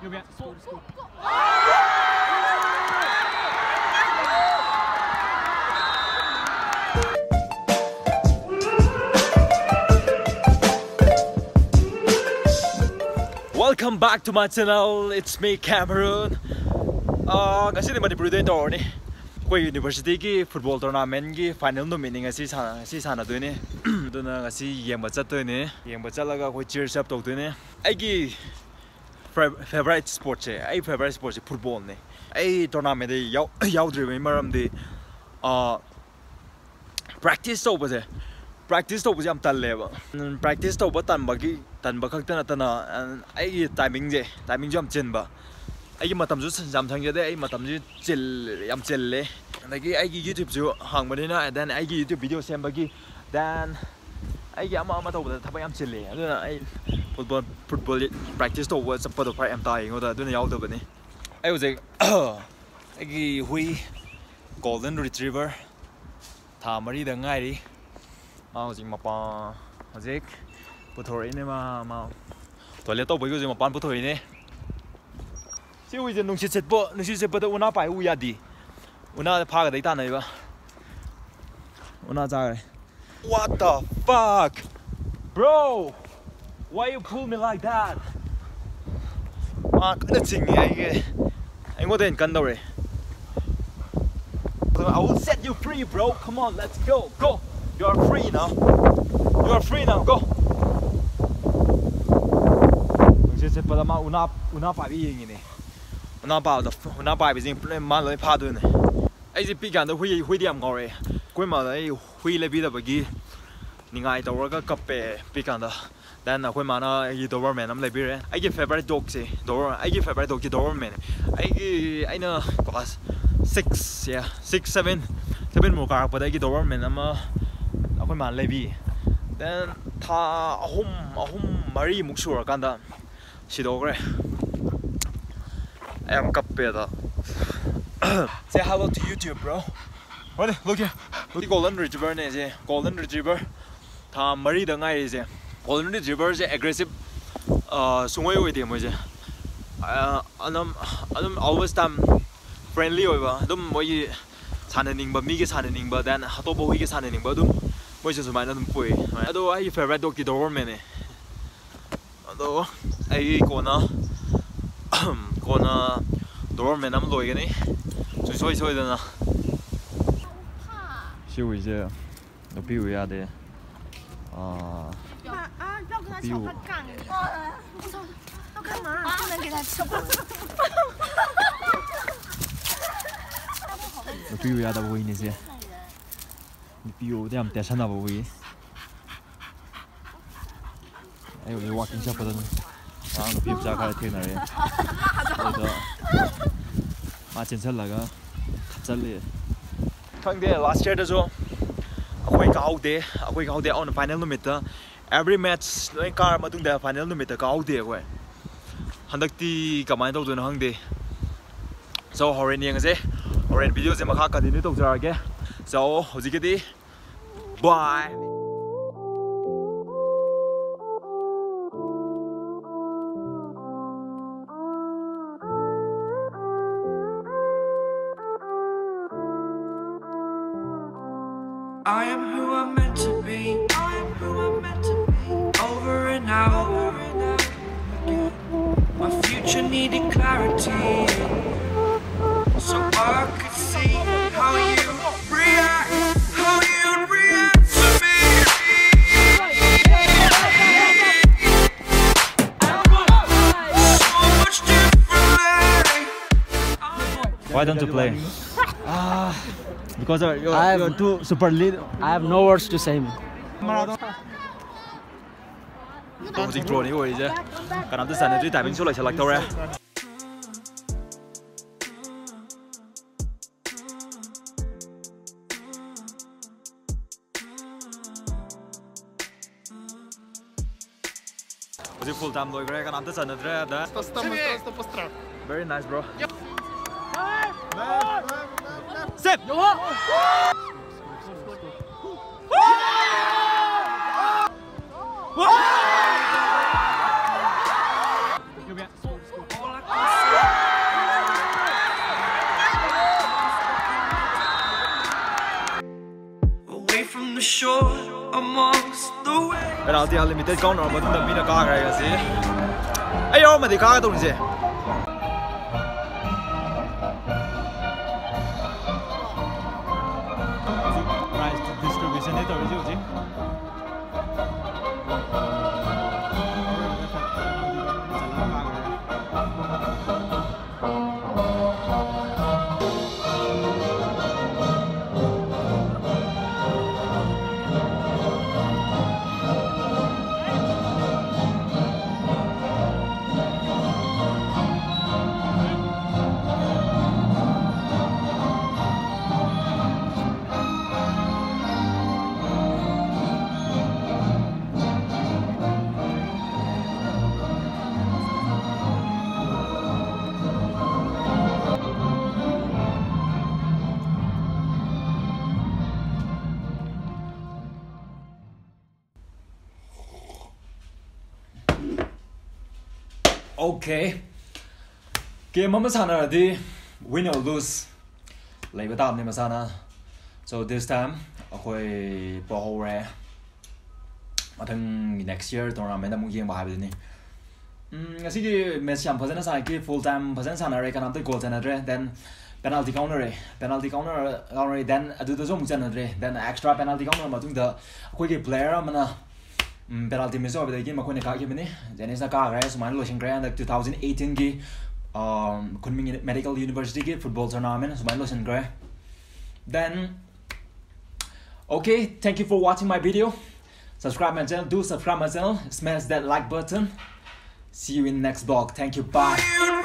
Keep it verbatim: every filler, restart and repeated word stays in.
右边。 Welcome back to my channel. It's me, Cameron. Uh, ꯉꯁꯤꯗꯤ ꯃꯅꯤꯄꯨꯔꯗ ꯑꯣꯏꯅ ꯇꯧꯔꯅꯤ꯫ ꯑꯩꯈꯣꯏ universityꯒꯤ football tournamentꯒꯤ final ꯅꯨꯃꯤꯠꯅꯤ ꯉꯁꯤ ꯁꯥꯟꯅ-, ꯉꯁꯤ ꯁꯥꯟꯅꯗꯣꯏꯅꯦ꯫ ꯑꯗꯨꯅ ꯉꯁꯤ ꯌꯦꯡꯕ ꯆꯠꯇꯣꯏꯅꯦ꯫ ꯌꯦꯡꯕ ꯆꯠꯂꯒ ꯑꯩꯈꯣꯏ cheer up ꯇꯧꯗꯣꯏꯅꯦ꯫ ꯑꯩꯒꯤ fa-, favourite sportꯁꯦ, ꯑꯩ favourite sportꯁꯦ footballꯅꯦ꯫ ꯑꯩ tournamentꯗ ꯌꯥꯎ-, ꯌꯥꯎꯗ꯭ꯔꯤꯕꯒꯤ ꯃꯔꯝꯗꯤ, ꯑꯥ, practice ꯇꯧꯕꯁꯦ, practice ꯇꯧꯕꯁꯦ ꯌꯥꯝ ꯇꯜꯂꯦꯕ꯫ ꯎꯝ, practice ꯇꯧꯕ ꯇꯟꯕꯒꯤ, ꯇꯟꯕ ꯈꯛꯇ ꯅꯠꯇꯅ, ꯑ, ꯑꯩꯒꯤ timingꯁꯦ, timingꯁꯨ ꯌꯥꯝ ꯆꯤꯟꯕ꯫ ꯑꯩꯒꯤ ꯃꯇꯝꯁꯨ ꯁ-, ꯌꯥꯝ ꯁꯪꯖꯗꯦ꯫ ꯑꯩ ꯃꯇꯝꯁꯨ ꯆꯤꯜ-, ꯌꯥꯝ ꯆꯤꯜꯂꯦ꯫ ꯑꯗꯒꯤ ꯑꯩꯒꯤ YouTubeꯁꯨ ꯍꯥꯡꯕꯅꯤꯅ, and then ꯑꯩꯒꯤ YouTube video ꯁꯦꯝꯕꯒꯤ, then ꯑꯩꯒꯤ ꯑꯃ ꯑꯃ ꯇꯧꯕꯗ ꯊꯕꯛ ꯌꯥꯝ ꯆꯤꯜꯂꯦ꯫ ꯑꯗꯨꯅ ꯑꯩ football, football practice ꯇꯧꯕ ꯆꯠꯄꯗꯣ ꯐꯔꯛ ꯌꯥꯝ ꯇꯥꯏ ꯑꯩꯉꯣꯟꯗ, ꯑꯗꯨꯅ ꯌꯥꯎꯗꯕꯅꯤ꯫ ꯑꯩ ꯍꯧꯖꯤꯛ ꯑꯩꯒꯤ ꯍꯨꯏ golden retriever ꯊꯥ ꯃꯔꯤꯗ ꯉꯥꯏꯔꯤ꯫ ꯃꯥ ꯍꯧꯖꯤꯛ ꯃꯄꯥ-, ꯍꯧꯖꯤꯛ ꯄꯨꯊꯣꯔꯛꯏꯅꯦ꯫ ꯃꯥ, ꯃꯥ toilet ꯇꯧꯕꯒꯤ ꯍꯧꯖꯤꯛ ꯃꯄꯥꯟ ꯄꯨꯊꯣꯛꯏꯅꯦ꯫ ꯁꯤ ꯍꯨꯏꯁꯦ ꯅꯨꯡꯁꯤꯠ ꯁꯤꯠꯄ, ꯅꯨꯡꯁꯤꯠ ꯁꯤꯠꯄꯗ ꯎꯅꯥ ꯄꯥꯏ ꯎ ꯌꯥꯗꯦ꯫ ꯎꯅꯥꯗ ꯐꯥꯒꯗꯩ ꯇꯥꯟꯅꯩꯕ꯫ ꯎꯅꯥ ꯆꯥꯈ꯭ꯔꯦ꯫ What the fuck? Bro, why you pull me like that? ꯃꯥ ꯀꯟꯅ ꯆꯤꯡꯉꯤ ꯑꯩꯒꯤ꯫ ꯑꯩꯉꯣꯟꯗ ꯍꯦꯟꯅ ꯀꯟꯗꯧꯔꯦ꯫ I will set you free, bro. Come on, let's go. Go. You are free now. You are free now. Go. ꯅꯨꯡꯁꯤꯠ ꯁꯤꯠꯄꯗ ꯃꯥ ꯎꯅꯥ, ꯎꯅꯥ ꯄꯥꯏꯕ ꯌꯦꯡꯉꯤꯅꯦ꯫ ꯎꯅꯥ ꯄꯥꯏꯕꯗ, ꯎꯅꯥ ꯄꯥꯏꯕꯁꯤꯡ ꯄꯨꯂꯞ ꯃꯥ ꯂꯣꯏ ꯐꯥꯗꯣꯏꯅꯦ꯫ ꯑꯩꯁꯦ ꯄꯤꯛꯀꯥꯟꯗ ꯍꯨꯏ, ꯍꯨꯏꯗꯤ ꯌꯥꯝ ꯉꯥꯎꯔꯛꯑꯦ꯫ ꯑꯩꯈꯣꯏ ꯃꯥꯗ ꯑꯩ ꯍꯨꯏ ꯂꯩꯕꯤꯗꯕꯒꯤ ꯅꯤꯡꯉꯥꯏ ꯇꯧꯔꯒ ꯀꯞꯄꯦ ꯄꯤꯛꯀꯥꯟꯗ꯫ Then ꯑꯩꯈꯣꯏ ꯃꯥꯅ ꯑꯩꯒꯤ Doberman ꯑꯃ ꯂꯩꯕꯤꯔꯦ꯫ ꯑꯩꯒꯤ favourite dogꯁꯦ Dober-, ꯑꯩꯒꯤ favourite dogꯁꯦ Doberman꯫ ꯑꯩꯒꯤ, ꯑꯩꯅ class six, yeah, six, seven, seven ꯃꯨꯛ ꯀꯥꯔꯛꯄꯗ ꯑꯩꯒꯤ Doberman ꯑꯃ ꯑꯩꯈꯣꯏ ꯃꯥꯅ ꯂꯩꯕꯤ꯫ Then ꯊꯥ ꯑꯍꯨꯝ, ꯑꯍꯨꯝ ꯃꯔꯤꯃꯨꯛ ꯁꯨꯔꯀꯥꯟꯗ ꯁꯤꯗꯣꯛꯈ꯭ꯔꯦ꯫ ꯑꯩ ꯌꯥꯝ ꯀꯞꯄꯦ ꯑꯗꯣ꯫ Say hello to YouTube, bro. ꯍꯣꯏꯅꯦ, look here. Look, golden retrieverꯅꯦ say, golden retriever꯫ ꯊꯥ ꯃꯔꯤꯗ ꯉꯥꯏꯔꯤꯁꯦ꯫ Golden retrieverꯁꯦ aggressive, ꯑ, ꯁꯨꯡꯑꯣꯏ ꯑꯣꯏꯗꯦ ꯃꯣꯏꯁꯦ꯫ ꯑ, ꯑꯗꯨꯝ, ꯑꯗꯨꯝ always time friendly ꯑꯣꯏꯕ, ꯑꯗꯨꯝ ꯃꯣꯏꯒꯤ ꯁꯥꯟꯅꯅꯤꯡꯕ, ꯃꯤꯒ ꯁꯥꯟꯅꯅꯤꯡꯕ, then ꯑꯇꯣꯞꯄ ꯍꯨꯏꯒ ꯁꯥꯟꯅꯅꯤꯡꯕ, ꯑꯗꯨꯝ ꯃꯣꯏꯁꯨ ꯁꯨꯃꯥꯏꯅ ꯑꯗꯨꯝ ꯄꯨꯏ꯫ ꯑꯗꯣ ꯑꯩꯒꯤ favourite dogꯇꯤ Dobermanꯅꯦ꯫ ꯑꯗꯣ ꯑꯩ ꯀꯣꯟꯅ, ꯀꯣꯟꯅ Doberman ꯑꯃ ꯂꯣꯏꯒꯅꯤ ꯁꯨꯡꯁꯣꯏ ꯁꯣꯏꯗꯅ꯫ ꯁꯤ ꯍꯨꯏꯁꯦ ꯅꯨꯄꯤ ꯎ ꯌꯥꯗꯦ꯫ ꯑꯥ, ꯅꯨꯄꯤ ꯎ-, ꯅꯨꯄꯤ ꯎ ꯌꯥꯗꯕ ꯍꯨꯏꯅꯦ ꯁꯦ꯫ ꯅꯨꯄꯤ ꯎꯕꯗ ꯌꯥꯝ ꯇꯦꯁꯟꯅꯕ ꯍꯨꯏ꯫ ꯑꯩ ꯍꯧꯖꯤꯛ walking ꯆꯠꯄꯗ ꯑꯗꯨꯝ ꯑꯉꯥꯡ ꯅꯨꯄꯤ ꯃꯆꯥ ꯈꯔ ꯊꯦꯡꯅꯔꯦ꯫ ꯑꯗꯨꯗ ꯃꯥ ꯆꯦꯟꯁꯜꯂꯒ ꯊꯠꯆꯜꯂꯦ꯫ ꯈꯪꯗꯦ, last yearꯗꯁꯨ ꯑꯩꯈꯣꯏ ꯀꯥꯍꯧꯗꯦ, ꯑꯩꯈꯣꯏ ꯀꯥꯍꯧꯗꯦ꯫ ꯑꯗꯨꯅ final ꯅꯨꯃꯤꯠꯇ, every match ꯂꯣꯏ ꯀꯥꯔ ꯃꯇꯨꯡꯗ final ꯅꯨꯃꯤꯠꯇ ꯀꯥꯍꯧꯗꯦ ꯑꯩꯈꯣꯏ꯫ ꯍꯟꯗꯛꯇꯤ ꯀꯃꯥꯏꯅ ꯇꯧꯗꯣꯏꯅꯣ ꯈꯪꯗꯦ꯫ So, ꯍꯣꯔꯦꯟ ꯌꯦꯡꯉꯁꯦ꯫ ꯍꯣꯔꯦꯟ videoꯁꯦ ꯃꯈꯥ continue ꯇꯧꯖꯔꯛꯑꯒꯦ꯫ So, ꯍꯧꯖꯤꯛꯀꯤꯗꯤ bye꯫ I am who I'm meant to be. I am who I'm meant to be. Over and out. Over and out. My future needed clarity. So I could see how you react, how you react to me. So much differently. Why don't you play? Ah, because you're, you're, I have, you're too super lead. I have no words to say, man. ꯍꯧꯖꯤꯛ draw ꯅꯤ ꯑꯣꯏꯔꯤꯁꯦ꯫ ꯀꯅꯥꯝꯇ ꯆꯟꯅꯗ꯭ꯔꯤ, timingꯁꯨ ꯂꯣꯏꯁꯤꯜꯂꯛꯇꯧꯔꯦ꯫ ꯍꯧꯖꯤꯛ full time ꯂꯣꯏꯈ꯭ꯔꯦ, ꯀꯅꯥꯝꯇ ꯆꯟꯅꯗ꯭ꯔꯦ꯫ ꯑꯗ Что там осталось-то по штрафу? Very nice, bro. Save! Minute count ꯇꯧꯔꯕ ꯃꯇꯨꯡꯗ ꯃꯤꯅ ꯀꯥꯈ꯭ꯔꯦ ꯉꯁꯤ꯫ ꯑꯩ ꯌꯥꯎꯔꯝꯃꯗꯤ ꯀꯥꯒꯗꯧꯅꯤꯁꯦ꯫ ꯍꯧꯖꯤꯛ prize distribution ꯅꯦ ꯇꯧꯔꯤꯁꯦ ꯍꯧꯖꯤꯛ꯫ Okay. Game ꯑꯃ ꯁꯥꯟꯅꯔꯗꯤ win or lose ꯂꯩꯕ ꯇꯥꯕꯅꯤ ꯃꯁꯥꯅ꯫ So this time ꯑꯩꯈꯣꯏ ꯄꯣꯍꯧꯔꯦ꯫ ꯃꯊꯪ next year tournament ꯑꯃꯨꯛ ꯌꯦꯡꯕ ꯍꯥꯏꯕꯗꯨꯅꯤ꯫ ꯎꯝ, ꯉꯁꯤꯒꯤ match ꯌꯥꯝ ꯐꯖꯅ ꯁꯥꯟꯅꯈꯤ, full time ꯐꯖꯅ ꯁꯥꯟꯅꯔꯦ, ꯀꯅꯥꯝꯇ goal ꯆꯟꯅꯗ꯭ꯔꯦ꯫ Then penalty ꯀꯥꯎꯅꯔꯦ, penalty ꯀꯥꯎꯅꯔꯦ, ꯀꯥꯎꯅꯔꯦ, then ꯑꯗꯨꯗꯁꯨ ꯑꯃꯨꯛ ꯆꯟꯅꯗ꯭ꯔꯦ꯫ Then extra penalty ꯀꯥꯎꯅꯔ ꯃꯇꯨꯡꯗ ꯑꯩꯈꯣꯏꯒꯤ player ꯑꯃꯅ ꯎꯝ, penalty miss ꯑꯣꯏꯕꯗꯒꯤ ꯃꯈꯣꯏꯅ ꯀꯥꯈꯤꯕꯅꯤ꯫ Janice ꯅ ꯀꯥꯈ꯭ꯔꯦ꯫ ꯁꯨꯃꯥꯏꯅ ꯂꯣꯏꯁꯤꯟꯈ꯭ꯔꯦ ꯍꯟꯗꯛ two thousand eighteen ꯒꯤ, ꯑꯝ, ꯈꯨꯟꯃꯤꯡ Medical University ꯒꯤ football tournament ꯁꯨꯃꯥꯏꯅ ꯂꯣꯏꯁꯤꯟꯈ꯭ꯔꯦ꯫ Then, okay, thank you for watching my video. Subscribe my channel, do subscribe my channel, smash that like button. See you in next vlog. Thank you, bye.